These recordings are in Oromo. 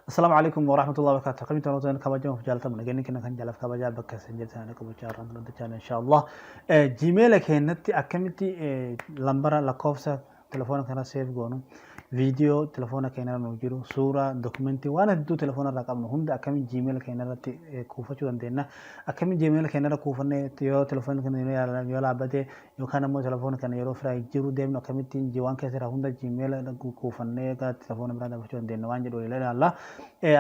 Assalamu alaikum warahmatullahi wabarakatuh. Akkamitti warroota kabajamuuf jaalatamu nageenyi keenya kan jaalaaf kabajaa bakka isin jirtan qabachaa irraan dubbachaa inshaallah. Gmail keenyatti akkamitti lambara lakkoofsa telefoona kana save goonu, viidiyoo telefoona keenya irra nu jiru, suuraa, dokumentii waan hedduu telefoona irraa qabnu hunda akkamiin Gmail keenya irratti kuufachuu dandeenya. Akkamiin Gmail keenya irra kuufannee yeroo telefoonni keenya yoo dhaabbate yookaan ammoo telefoona kana yeroo firaa jiru deemnu akkamittiin waan keessa irraa hunda Gmail kuufannee gara telefoona biraa dabarfachuu dandeenya waan jedhu ilaalla.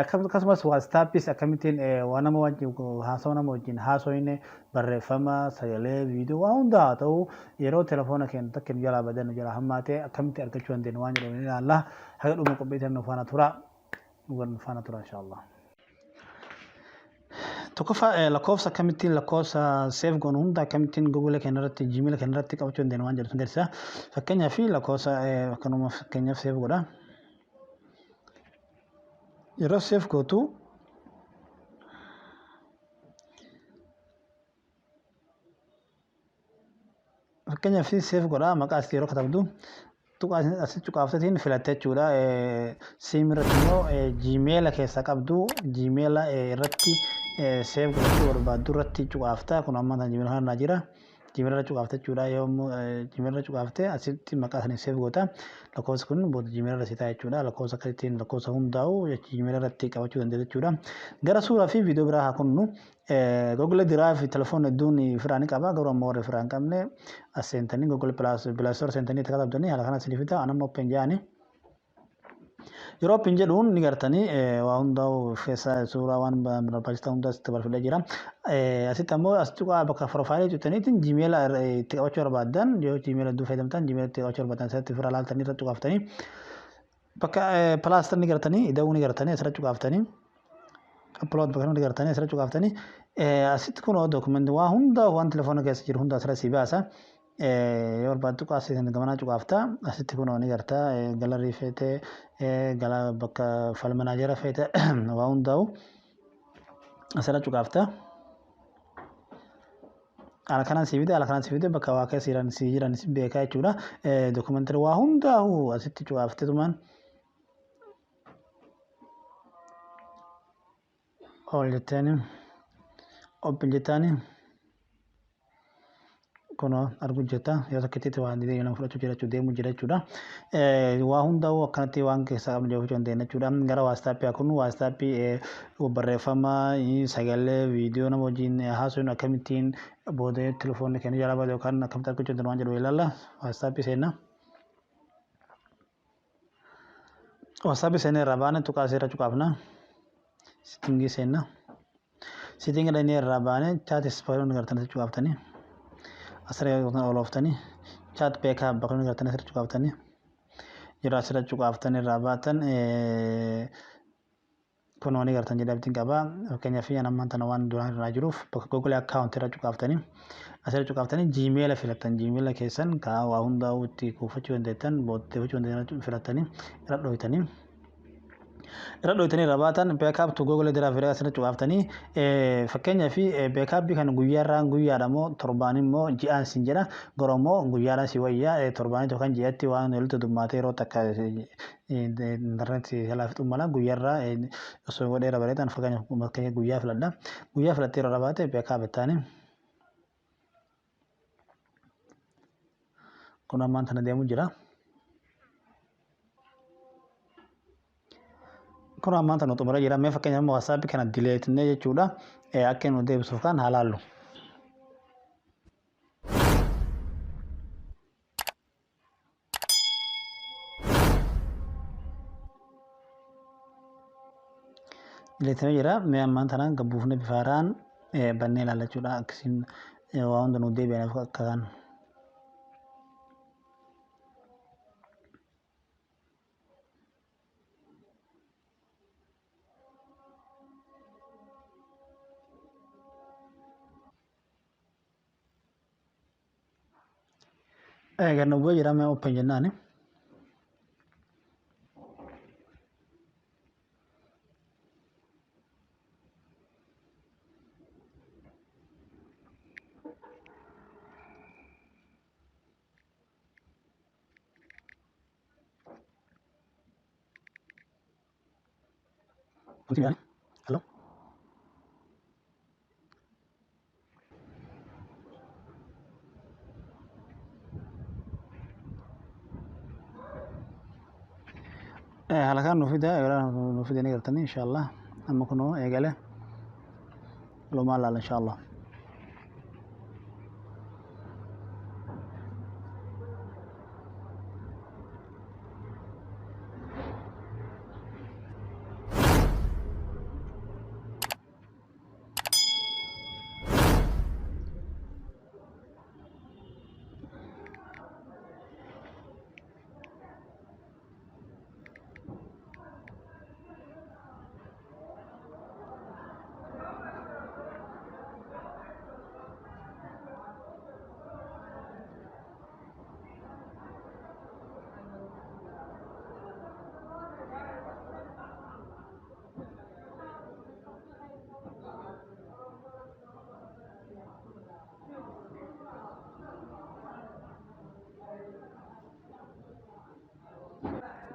Akkasumas WhatsAppis akkamittiin waan nama wajjin haasawa nama wajjin haasofne barreeffama, sagalee, viidiyoo waan hunda haa ta'u yeroo telefoona keenya takka nu jalaa badee nu jalaa hammaate akkamitti argachuu dandeenya waan jedhu ilaalla. Haga dhuma qophii nu faana tura. Nu faana tura inshaallah. Tokkoffaa, lakkoofsa akkamittiin lakkoofsa save goonu hunda akkamittiin Google keenya irratti, Gmail keenya irratti qabachuu dandeenya waan jedhu agarsiisa. Fakkeenyaaf lakkoofsa akkanuma fakkeenyaaf save godha. Yeroo save gootu fakkeenyaaf save godha, maqaa asii yeroo katabdu tuqaa asitti cuqaafteetiin filatte jechuudha. Siim irratti immoo Gmail keessa qabdu, Gmail irratti save godhachuu barbaaddu irratti cuqaafta. Kun amma kan Gmail kana jira. Gmail irra cuqaafte jechuudha. Yoo Gmail irra cuqaafte asitti maqaa sanii save goota. Lakkoofsi kun booda Gmail irra si ta'a jechuudha. Lakkoofsa akkasittiin lakkoofsa hundaa'u Gmail irratti qabachuu dandeessa jechuudha. Gara suuraa fi viidiyoo biraa haa kunnu. Google Drive telefoon hedduun firaa ni qaba. Garuu ammoo warri firaa hin qabne as seentanii Google Plus Play Store seentanii itti katabdanii haala kana isinii fida. Anamma open jedhani. Yeroo open jedhuun ni gartanii waa hundaa'u keessa suuraa waan barbaachisaa hundaa asitti barfidhee jira. Asitti ammoo as tuqaa bakka profile tuqxaniitiin Gmail itti qabachuu barbaaddan, yoo Gmail hedduu fayyadamtan Gmail itti qabachuu barbaaddan asirratti ofirraa laaltanii irra tuqaaftanii bakka plus ni gartanii, ida'uu ni gartanii, asirra cuqaaftanii upload bakka ni gartanii, asirra cuqaaftanii asitti kunoo dokumentii waa hunda waan telefoona keessa jiru hunda asirra si baasa. Yoo barbaaddu qaasii sana gamanaa cuqaafta, asitti kunoo ni garta, gallery feete, gala bakka file manager feete waa hundaa'u asirra cuqaafta. Haala kanaan si fide, haala kanaan si fide, bakka waa keessa jiran si jiran si beekaa jechuudha. Dokumentii waa hundaa'u asitti cuqaaftetumaan ol jetteeni open jettaani kunoo argu jirta. Yoo tokkittiitti waan didee nama fudhachuu jira jechuudha, deemuu jira jechuudha. Waa hundaa'u akkanatti waan keessaa qabnu jechuu dandeenya jechuudha. Gara WhatsAppii haa kunnu. WhatsAppii barreeffama, sagalee, viidiyoo nama wajjin haasofnu akkamittiin booda telefoonni keenya jalaa bade yookaan akkamitti argachuu dandeenya waan jedhu ilaalla. WhatsAppii seenna. WhatsAppii seenee irraa baane tuqaa seera cuqaafna. Settingii seenna. Settingii dhaqnee irraa baane chat space gartanii cuqaaftanii asirra olooftanii chat backup bakka gartanii asirra cuqaaftanii yeroo asirra cuqaaftanii irraa baatan kunoo ni gartan jedhee abdiin qaba. Fakkeenyaaf ammaan tana waan duraan irraa jiruuf bakka Google account irra cuqaaftanii asirra cuqaaftanii Gmail filattan. Gmail keessan kaa waa hundaa'u itti kuufachuu dandeettan, booddee dandeettan filattanii irra dhoytanii. Irra dhoytanii irra baatan backup to Google Drive irra asirra cuqaaftanii, fakkeenyaaf backup kan guyyaarraan guyyaadha moo torbaan immoo ji'aan sin jedha. Garuu immoo guyyaadhaan si wayyaa, torbaanii yookaan ji'atti waan walitti dummaatee yeroo takka intarneetii jalaa fixuun mala. Guyyaarraa osoo godheera bareedan. Fakkeenyaaf guyyaa filadha. Guyyaa filattee yeroo baate backup ittaani. Kun ammaan tana deemu jira. Kun ammaan tana xumuree jira. Mee fakkeenyaaf WhatsApp kana deleteinee jechuudha. Akka inni nu deebisuuf kan haa laallu. Deletamee jira. Mee ammaan tana gabbuufnee bifa haaraan bannee ilaalla jechuudha. Akkasiin waa hunda nu deebi'an akka kan. Egaa nu bu'ee jira, mee open jennaani. Hello. Haala kanaan nu fida, yeroo nu fide ni gartanii inshallah. Amma kunoo eegale, walumaan laala inshallah.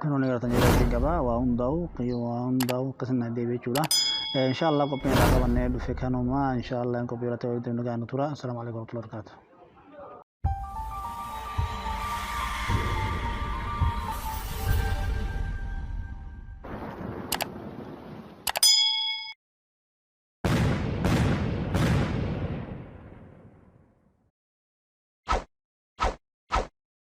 Kun ni gartan jedhee qaba, waa hundaa'u waa hundaa'u akkasuma deebi'e jechuudha. Inshallah qophiin irraa qabannee dhufe kanuma. Inshallah qophii irratti walitti nu gaanu tura. Assalamu alaikum warahmatullahi wabarakatuh.